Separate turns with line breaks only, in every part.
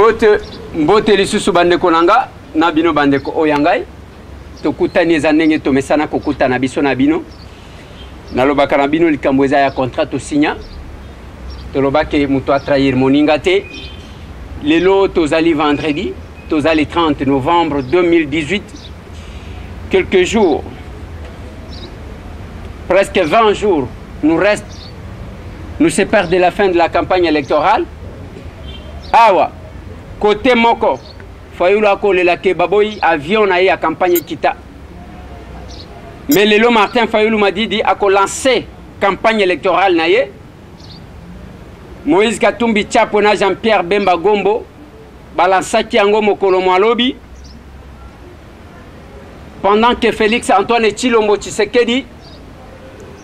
Mbote, mbote lisusu bandeko na nga na bino bandeko oyo ya ngai tokutani eza ndenge tomesana kokutana biso na bino nalobaka na bino likambo eza ya contrat tosinya tolobaki moto atrahir moninga te lelo tozali vendredi tozali 30 novembre 2018 quelques jours presque 20 jours nous reste nous séparent de la fin de la campagne électorale Awa cote moko Fayulu akolela ke baboyi avion na ye ya campagne ekita. Mais lelo Martin Fayulu Madidi ako lancer campagne électorale na ye. Moïse Katumbi Chapwe na Jean-Pierre Bemba Gombo balansaki yango mokolo mwa lobi pendant que Félix Antoine Tshilombo Tshisekedi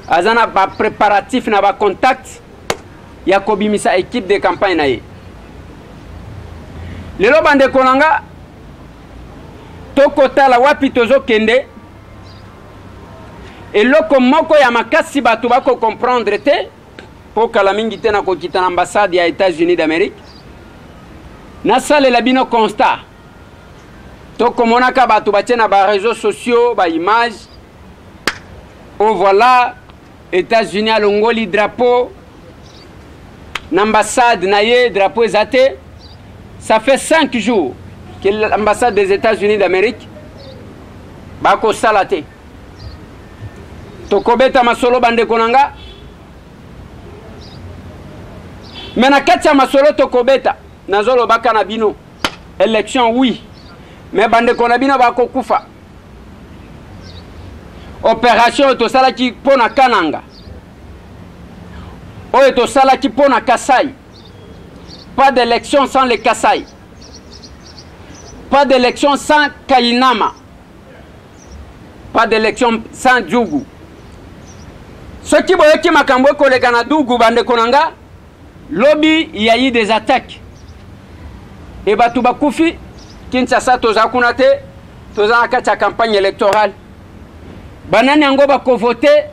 aza na ba préparatifs na ba contacts ya kobimisa equipe de campagne na ye lelo bandeko na nga tokotala wapi tozokende eloko moko ya makasi bato bakokomprendre te mpo kala mingi te nakokita na ambassade ya États-Unis d'Amérique nasalela bino constat tokomonaka bato batie na bareseau sociaux baimage o oh voilà Etats-Unis alongoli drapeau na ambassade na ye drapeau eza te ça fait 5 jours que l'ambassade des États-Unis d'Amérique bakosala te tokobeta masolo bandeko na nga me na kati ya masolo tokobeta nazolobaka na bino élection oui me bandeko na bino bakokufa Operation oyo tosalaki mpo na Kananga, oyo tosalaki mpo na Kasai. Pas d'élection sans le Kasai. Pas d'élection sans Kainama. Pas d'élection sans Djugu. Soki boyoki makambo ekoleka na Dugu bandeko na nga, lobi il y a eu des attaques. Et bato bakufi, Kinshasa toza kuna te, toza na kati ya campagne électorale. Banani yango bakovote,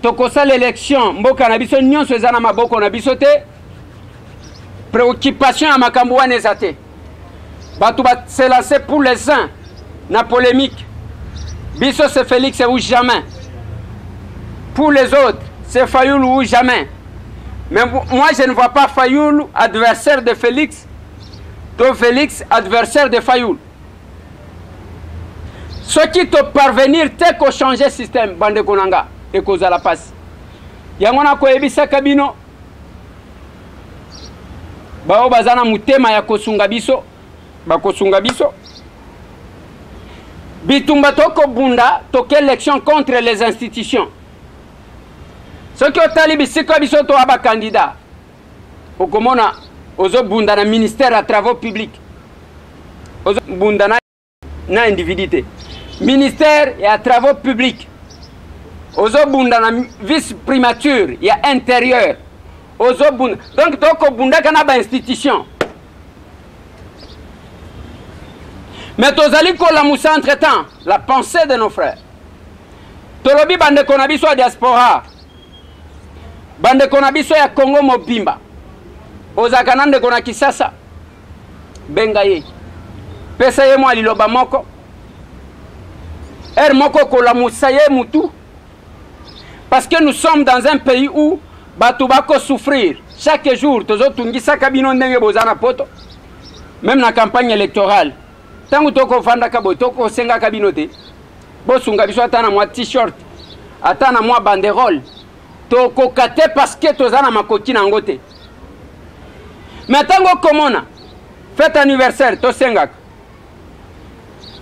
tokosala élection, mboka na biso nyonso eza na maboko na biso te. Préoccupation ya makambo wana eza te. Bato ba se lancer pour les uns na polémique. Biso c'est Félix ou jamais. Pour les autres, c'est Fayulu ou jamais. Mais moi, je ne vois pas Fayulu adversaire de Félix, to Félix adversaire de Fayulu. Soki to parvenir te ko changer système bandeko na nga ekozala pasi. Yango nakoyebisaka bino baoyo baza na motema ya kosunga biso bakosunga biso bitumba tokobunda toke élection contre les institutions soki otali bisika biso toa bakandida okomona ozobunda na ministère ya travaux publics ozobunda na, na individu te ministère ya travaux publics ozobunda na vice primature ya intérieur ozobunda donc tokobundaka na bainstitution mais tozali kolamusa entre temps la pensée de nos frères tolobi bandeko na biso ya diaspora bandeko na biso ya congo mobimba ozalaka na ndeko na kisasa benga ye pesa ye mwa liloba moko heure moko kolamusa ye mutu parce que nous sommes dans un pays où bato bako souffrir chaque jour tozotungisaka bino ndenge boza na poto meme na campagne électorale ntango tokofandaka boye tokosengaka bino te bosunga biso ata na mwa t-shirt ata na mwa banderole tokoka te parce que toza na makoki na yango te me ntango okomona fete anniversaire tosengaka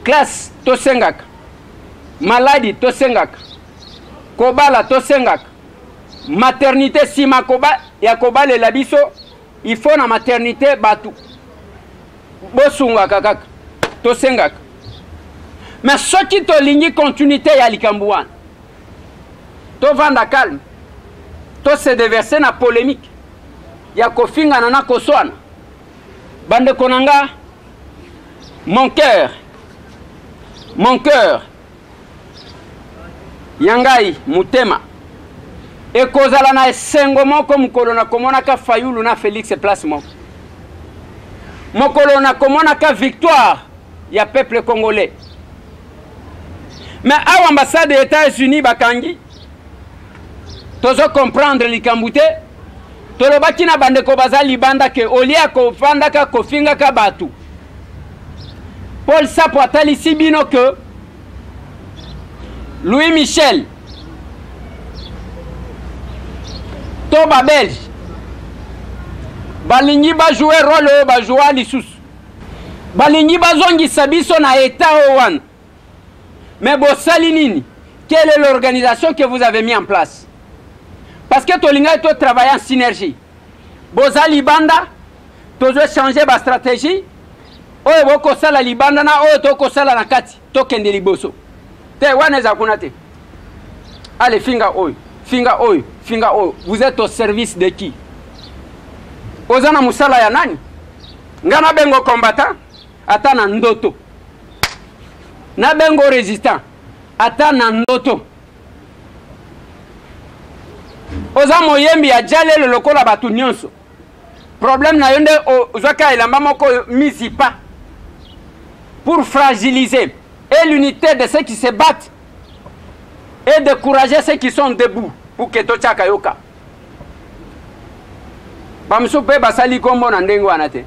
classe tosengaka maladi tosengaka kobala tosengaka maternité nsima koba, ya kobalela biso il faut na maternité bato bosungaka kaka tosengaka mais soki tolingi continuité ya likambo wana tovanda calme to se deverser na polémique ya kofingana na koswana bandeko na nga mon cœur mon cœur ya ngai motema ekozala na esengo moko mokolo na komonaka fayulu na félix place moko. Mokolo nakomonaka victoire ya peuple congolais. Mais awa ambassade ya États-Unis bakangi, tozo comprendre likambo te. Tolobaki na bandeko baza libanda ke olie ya kofandaka kofingaka bato, Paul Sapo atalisi bino ke Louis Michel to ba Belge balingi bajoue role oyo bajoua lisusu, balingi bazongisa biso na etat oyo wana. Mais bosali nini? Quelle est l'organisation que vous avez mis en place? Parce que tolingaki to travailler en synergie. Boza libanda, tozo changer ba stratégie oyo bokosala libanda na oyo tokosala na kati, tokende liboso. Te wana eza kuna te. Allez, finga oyo, finga oyo, finga oyo. Vous êtes au service de qui? Oza na musala ya nani? Nga na bengo combattant ata na ndoto. Na bengo résistant ata na ndoto. Oza moyembi ya jalelo lokola bato nyonso. Problème na yo nde ozwaka elamba moko mizipa pour fragiliser et l'unité de ceux qui se battent et décourager ceux qui sont debout pour que totiaka yoka. Bamosusu mpe basali kombo na ndenge wana te.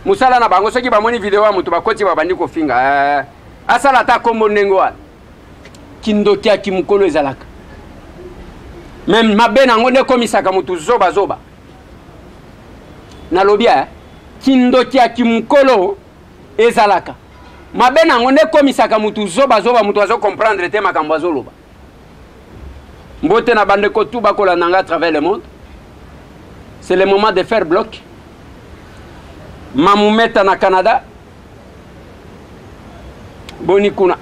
Mosala na bango soki bamoni video ya moto bakoti babandi kofinga. Asala ata kombo ndenge wana. Kindoki ya kimokolo ezalaka. Meme mabe na yango nde ekomisaka moto zoba zoba. Nalobi kindoki ya kimokolo ezalaka. Mabe na yango nde ekomisaka moto zoba zoba, moto azo comprendre te makambo azoloba. Mbote na bandeko tout bakolanda nga à travers le monde. C'est le moment de faire bloc. Mamumeta na Canada. Boni kuna.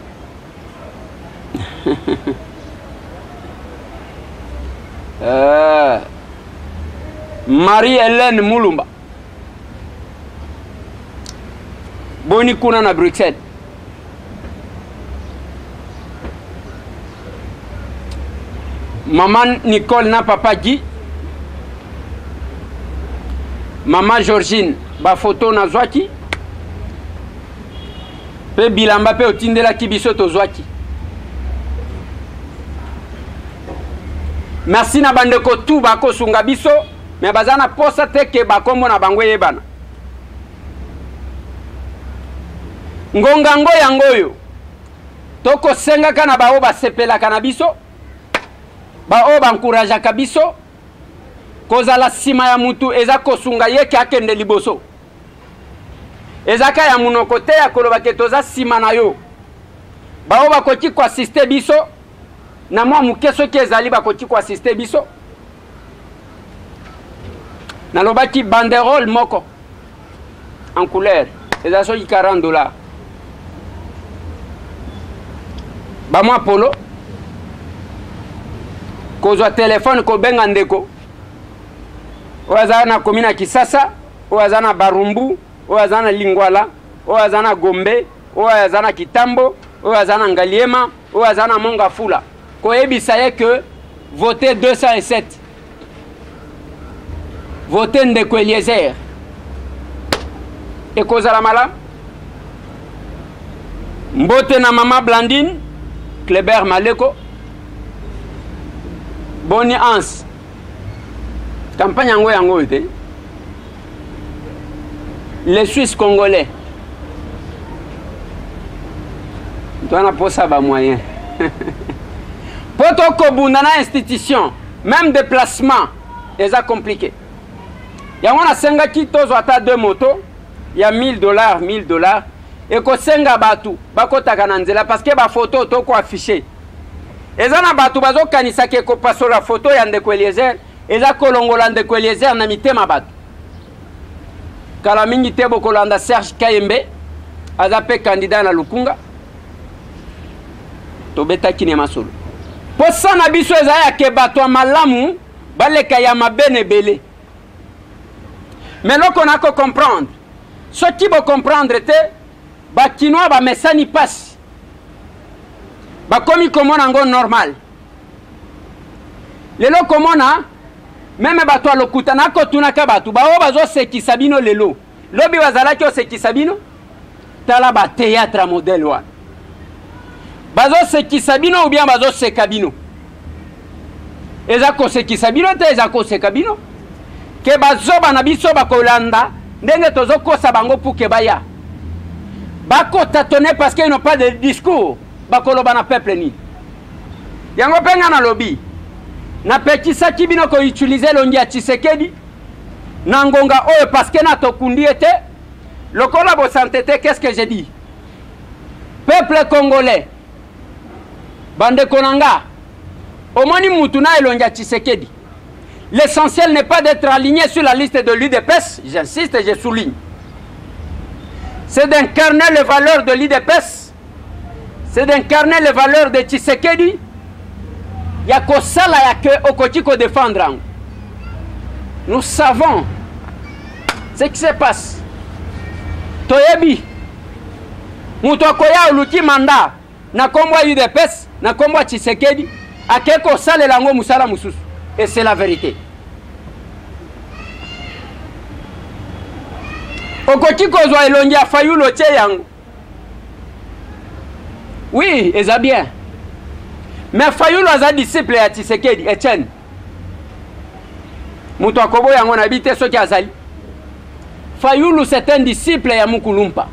Marie-Hélène Mulumba. Boni kuna na Bruxelles. Maman Nicole na papa Guy. Maman Georgine, ba photo nazwaki. Pe bilamba pe otindelaki biso tozwaki. Merci na bandeko tout bakosunga biso, mais baza na posa te ke bakombo na bango eyebana. Ngonga ngo yango oyo tokosengaka na baoyo basepelaka na biso, baoyo bankurajaka biso, kozala nsima ya mutu eza kosunga ye ke akende liboso. Ezaka ya munoko te ya koloba ke toza nsima na yo. Baoyo bakoki koasiste biso na mwa moke soki ezali bakoki koasiste biso. Nalobaki banderole moko en couleur eza soki 40 $, bamwa polo, kozwa telefone kobenga ndeko oyo aza na komi na Kisasa, oyo aza na Barumbu, oyo aza na Lingwala, oyo aza na Gombe, oyo aza na Kitambo, oyo aza na Ngaliema, oyo aza na Mongafula, koyebisa ye que vote 207, vote ndeko Eliezer, ekozala malamu. Mbote na mama Blandine Kleber Maleko, boni ans campagne yango yango oyo te. Les Suisses congolais towana posa ba moyen po tokobunda na institution, même déplacement eza compliqué. Yango nasengaki tozwa ata deux moto ya 1000 $, 1000 $ ekosenga bato bakotaka na nzela, parce que bafoto tokoaffiche eza na bato bazokanisaka ekopasola foto ya ndeko Eliezer, eza kolongola ndeko Eliezer na mitema bato. Kala mingi te bokolanda Serge Kayembe, aza mpe candidat na Lukunga. Tobetaki ne masolo. Posa na biso eza ya ke bato ya malamu baleka ya mabe na ebele. Mais loko na ko comprendre, soki bo comprendre te, bakinois bamesani pasi, bakomi komona yango normal. Lelo komona meme bato ya lokuta, nakotunaka bato baoyo bazosekisa bino lelo. Lobi bazalaki osekisa bino. Tala ba théâtre ya modèle wana. Bazosekisa bino ou bien bazoseka bino? Eza kosekisa bino te, eza koseka bino. Ke bazoba na biso bakolanda ndenge tozokosa bango pour ke baya. Bakotatone parce qu'ils n'ont pas de discours. Bakoloba na peuple nini? Yango mpe nga nalobi, napekisaki bino koutilize elongi ya Tshisekedi na ngonga oyo parce que na tokundi ye te. Lokola bosante te, qu'est-ce que je dis? Peuple congolais, bandeko na nga, omoni mutu na elongi ya Tshisekedi. L'essentiel n'est pas d'être aligné sur la liste de l'UDPS, j'insiste et je souligne. C'est d'incarner les valeurs de l'UDPS, c'est d'incarner les valeurs de Tshisekedi, ya kosala ya ke okoki kodefendre yango. Nous savons ce qui se passe. Toyebi moto akoya oluki mandat na kombo ya UDPS, na kombo ya Tshisekedi, ake kosalela yango mosala mosusu. Et c'est la vérité. Okoki kozwa elongi ya Fayulu otie yango. Oui, eza bien. Mais Fayulu aza disciple ya Tshisekedi, Etienne. Moto akoboya yango nayebi te soki azali. Fayulu c'est un disciple ya Mukulumpa.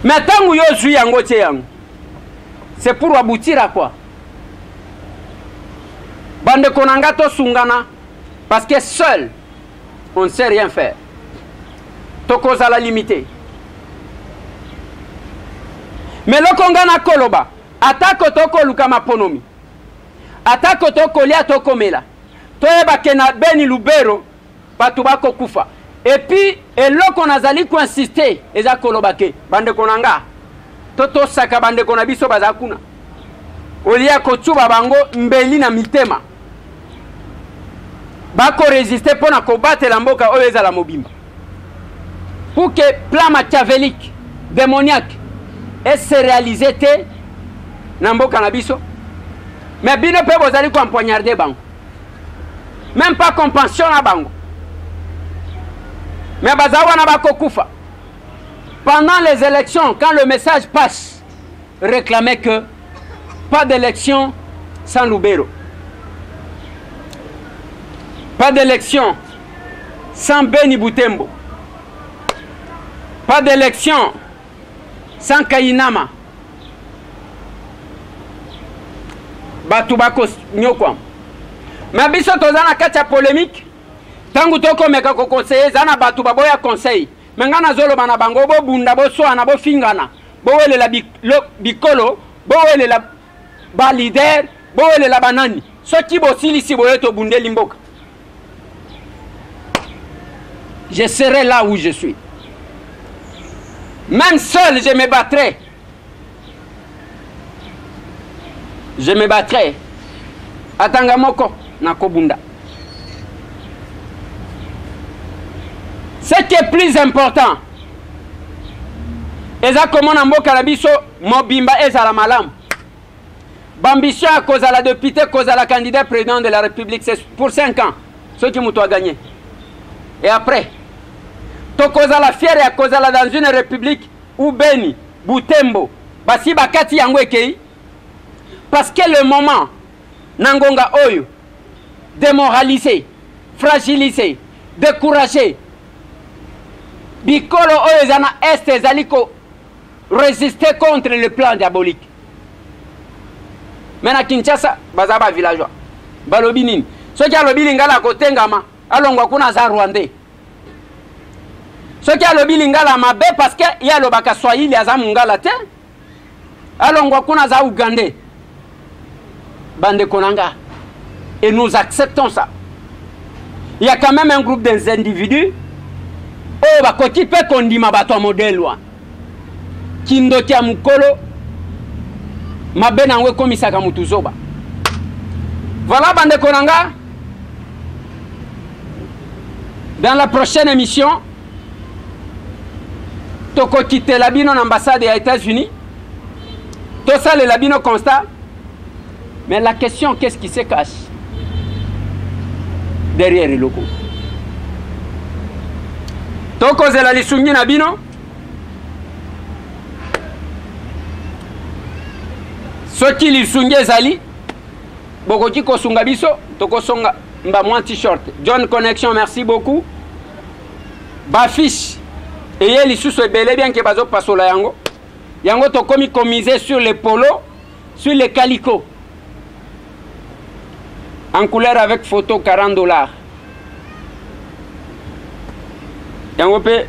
Mais ntango yo ozwi yango otie yango, c'est pour aboutir à quoi? Bandeko na nga tosungana parce que seul on ne sait rien faire. Tokozala limité. Mais loko nga nakoloba, atako tokoluka maponomi, atako tokolia tokomela, toyeba ke na Beni Lubero bato bakokufa. Et puis eloko nazali koinsiste eza koloba ke bandeko na nga totosaka bandeko na biso baza kuna, olia kotuba bango mbeli na mitema, bakoresiste mpo na kobatela mboka oyo ezala mobimba, pour que plan machiavélique démoniaque ese réaliser te na mboka na biso. Mais bino mpe bozali koempoignarde bango, même pas compassion na bango, mais baza wana bakokufa. Pendant les élections, quand le message passe, réclamez que pas d'élection sans Lubero, pas d'élection sans Beni Butembo, pas d'élection sans Kayinama. Bato bakonyokwama. Mais biso toza na kati ya polémique, ntango tokomeka koconseiller, eza na bato baboya conseil. Me nga nazoloba na bango, bobunda, boswana, bofingana, bowelela bikolo, bowelela ba leader, bowelela banani. Soki bosilisi boye tobundeli mboka. Je serai là où je suis. Même seul, je me battrai. Je me battrai. Atanga moko na kobunda. Ce qui est plus important, eza komona mboka na biso mobimba ezala malamu. Bambition ya kozala député, kozala candidat président de la République, c'est pour 5 ans. Soki moto a gagné. Et après, tokozala fier ya kozala dans une république où Beni, Butembo, basi bakati yango ekei. Parce que le moment, na ngonga oyo, démoralisé, fragilisé, découragé, bikolo oyo eza na est ezali ko résister contre le plan diabolique. Mais na Kinshasa, baza ba villageois. Balobi nini? Soki alobi lingala akotengama, alongwa kuna aza rwandais. Soki alobi lingala mabe parce que ye alobaka swahili aza mungala te, alongwa kuna aza ougandais. Bandeko na nga, et nous acceptons ça. Il y a quand même un groupe des individus oyo bakoki mpe kondima bato ya modèle wana. Kindoki ya mokolo mabe na yango ekomisaka motu zoba. Voilà bandeko na nga, dans la prochaine émission tokokitela bino na ambassade ya États-Unis, tosalela bino constat. Mais la question, qu'est-ce qui se cache derrière eloko? Tokozela lisungi na bino. Soki lisungi ezali, bokoki kosunga biso, tokosonga mba mwa t-shirt. John Connection, merci beaucoup. Ba fiche eye lisusu ebele, bien ke bazopasola yango. Yango tokomi komiser sur les polos, sur les calicots. En couleur avec photo, 40 $. Yango mpe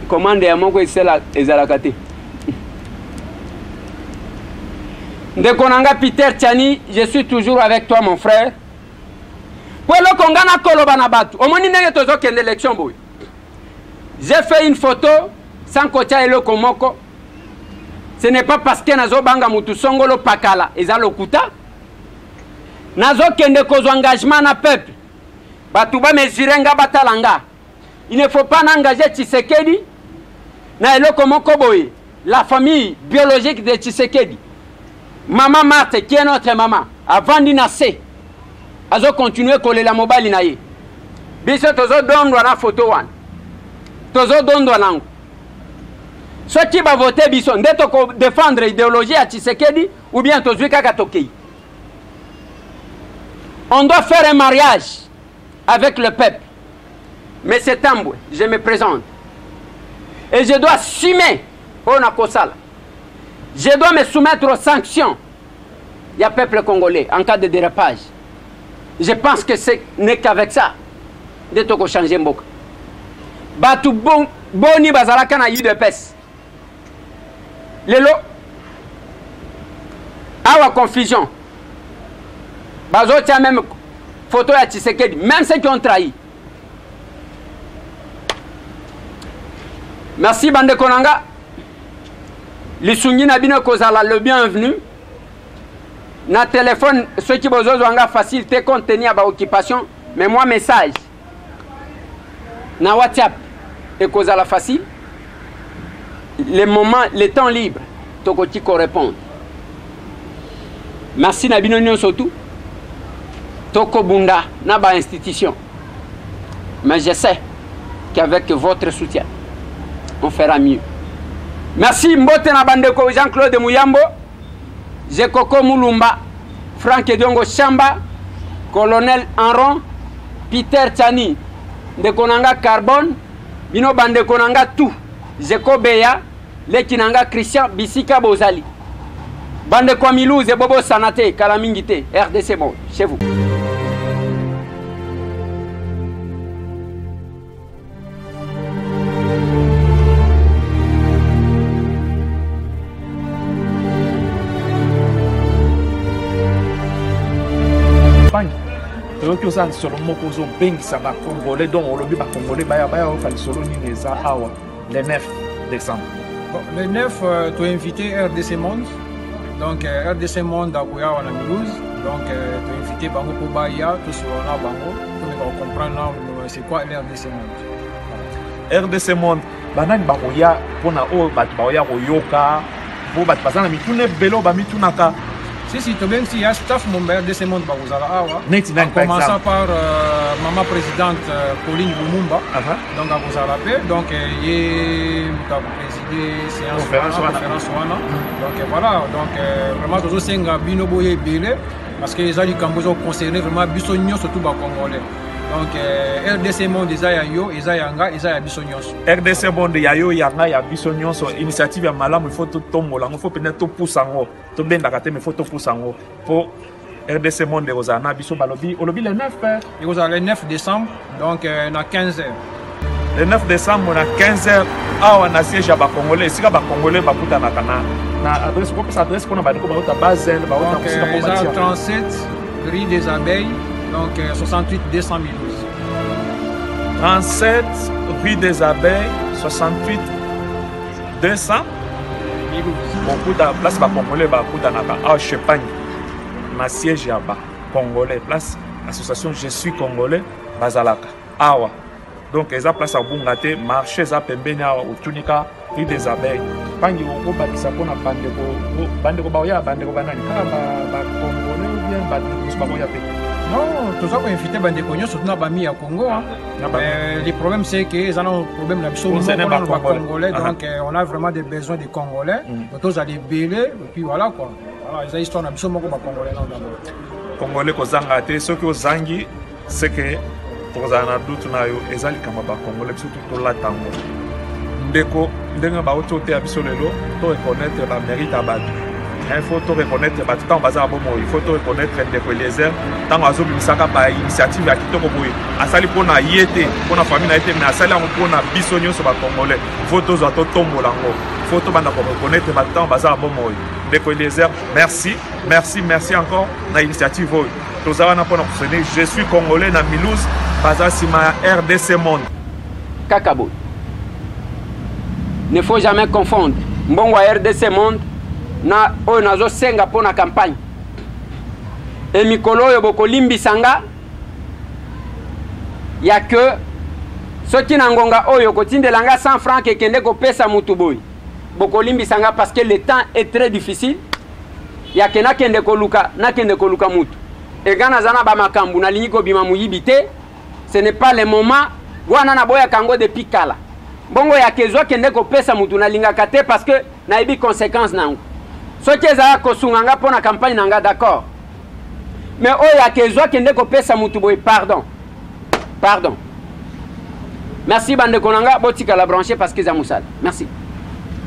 commande ya moko esela ezalaka te. Ndeko na nga Peter Tiani, je suis toujours avec toi, mon frère. Po eloko nga nakoloba na bato, omoni ndenge tozokende élection boye. J'ai fait une photo sans kotia eloko moko. Ce n'est pas parce que nazobanga mutu songolo pakala, eza lokuta. Nazokende kozwa engagement na peuple. Bato bamesure nga, batala nga. Il ne faut pas n'engager Tshisekedi na eloko moko boye. La famille biologique de Tshisekedi, Mama Marthe, qui est notre maman, avandi na se, azokontinue kolela mobali na ye. Biso tozodondwa na photo wana, tozodondwa nango. Soki bavote biso nde tokodefendre idéologie ya Tshisekedi, ou bien tozwi kaka tokei. On doit faire un mariage avec le peuple. Mais c'est Tambwe, je me présente et je dois assumer oyo nakosala. Je dois me soumettre aux sanctions ya peuple congolais en cas de dérapage. Je pense que ce n'est qu'avec ça nde tokochange mboka. Bato bon, boni bazalaka na UDPS lelo awa? Confusion, bazotia même photo ya Tshisekedi, même ceux qui ont trahi. Merci bandeko na nga, lisungi na bino ekozala le bienvenu. Na telefone, soki bozozwa nga facile te compte tenu ya baoccupation, mais moi message na WhatsApp ekozala facile. Le moment, le temps libre, tokoki korépondre. Merci na bino nyonso tu. Tokobunda na bainstitution, mais je sais qu'avec votre soutien, on fera mieux. Merci. Mbote na bandeko Jean-Claude Muyambo, Jekoko Mulumba, Frank Ediongo Chamba, Colonel Enron, Peter Chani, ndeko na nga Carbone, bino bandeko na nga tout, Zeko Beya, leki na nga Christian, bisika bozali. Bandeko ya Miluze, bobosana te, kala mingi te, RDC bon, chez vous.
Pangi, toyoki oza lisolo moko, ozobengisa Bacongolais, donc olobi Bacongolais baya, baya oyoka lisolo nini eza awa le 9 décembre?
Bon, le 9, toinvité RDC Monde. Donc RDC Monde akoya awa na Mulhouse. Donc toinvité bango mpo baya tosolola na bango, tomeka kocomprendre na c'est quoi l'RDC Monde.
RDC Monde, banani bakoya? Mpona oyo bato bakoya koyoka, mpo bato baza na mituna ebele oyo bamitunaka.
Si, si, tobengisi ya staff momba ya RDC Monde, bakozala awa.
Neti nani, par
En commençant
exemple?
Par mama présidente Pauline Lumumba. Donc akozala mpe, donc ye moto akopréside séance
Conférence
wana,
wana.
Conférence wana. Donc voilà, donc vraiment tozosenga bino boye ebele, parce que eza likambo ezoconcerne vraiment biso nyonso tu Bacongolais. Donc RDC Monde eza ya yo, eza ya nga, eza ya biso nyonso.
RDC Monde, ya yo, ya ngai, ya biso nyonso. Initiative ya malamu, il faut totombola yango, il faut mpenza topusa yango. Tobendaka te, mais faut topusa yango mpo RDC Monde ekozala na biso. Balobi, olobi le 9, eh?
Ekozala le 9 décembre, donc na 15 heures.
Le 9 décembre na 15 heures, awa na siège ya Bacongolais, esika Bacongolais bakutanaka, na adresse, kopesa adresse mpona bandeko bauta Basel, bauta
Donc
mosika mpo
eza
batia.
37 rue des Abeilles, donc 68 200 Mulhouse.
37 rue des Abeilles, 68 200
Mulhouse.
Bokuta place Bacongolais bakutanaka awa Chepagne, na siège ya Bacongolais, place association Je suis congolais bazalaka awa. Donc eza place ya kobunga te, marché eza pembeni awa, otunika rue des Abeilles. Pangi, okobakisa mpona bandeko, bandeko baoya, bandeko banani? Kaka Bacongolais ou bien bato mosusu bakoya mpe?
Non, toza koinvite bandeko nyonso tuna bami ya Congo, hein. Mais le problème, c'est que eza na problème na biso moko nano bacongolais. Donc on a vraiment des besoins des Congolais. Donc tozala ebele et puis voilà quoi. Voilà, eza histoire na biso moko bacongolais nano d'abord.
Congolais kozanga te. Soki ozangi, c'est que tokozala na doute na yo. Eza likambo ya bacongolais, biso tolata yango. Ndeko, ndenge bauti oteya biso lelo, to reconnaître bamérite ya bato. Il faut to reconnaître bato ntango baza na bomoi. Il faut to reconnaître ndeko Eliezer ntango azobimisaka bainitiative ya kitoko boye. Asali mpo na ye te, mpo na famille na ye te, mais asali yango mpo na biso nyonso bacongolais. Faut tozwa, totombola yango. Faut tobanda koreconnaître bato ntango baza na bomoi. Ndeko Eliezer, merci, merci, merci encore na initiative oyo. Toza wana mpona kosene Je suis congolais na Mulhouse, baza nsima ya RDC Monde.
Kaka boye, ne faut jamais confondre mbongo ya RDC Monde na oyo nazosenga mpo na campagne. E mikolo oyo bokolimbisa nga ya ke soki na ngonga oyo kotindela nga 100 franc ekende kopesa mutu boye, bokolimbisa nga parce que le temps est très difficile ya ke nakende koluka mutu ega. Naza na bamakambo, nalingi kobima moyibi te. Ce n'est pas le moment wana. Naboyaka yango depuis kala. Mbongo ya kezwa kende kopesa mutu, nalingaka te parce que nayebi conséquence na yango. Soki ezalaka kosunga nga mpo na campagne na nga, d'accord, mais oyo ya kezwa kende kopesa mutu boye, pardon, pardon. Merci bandeko na nga, botikala branché parce que eza mosala. Merci.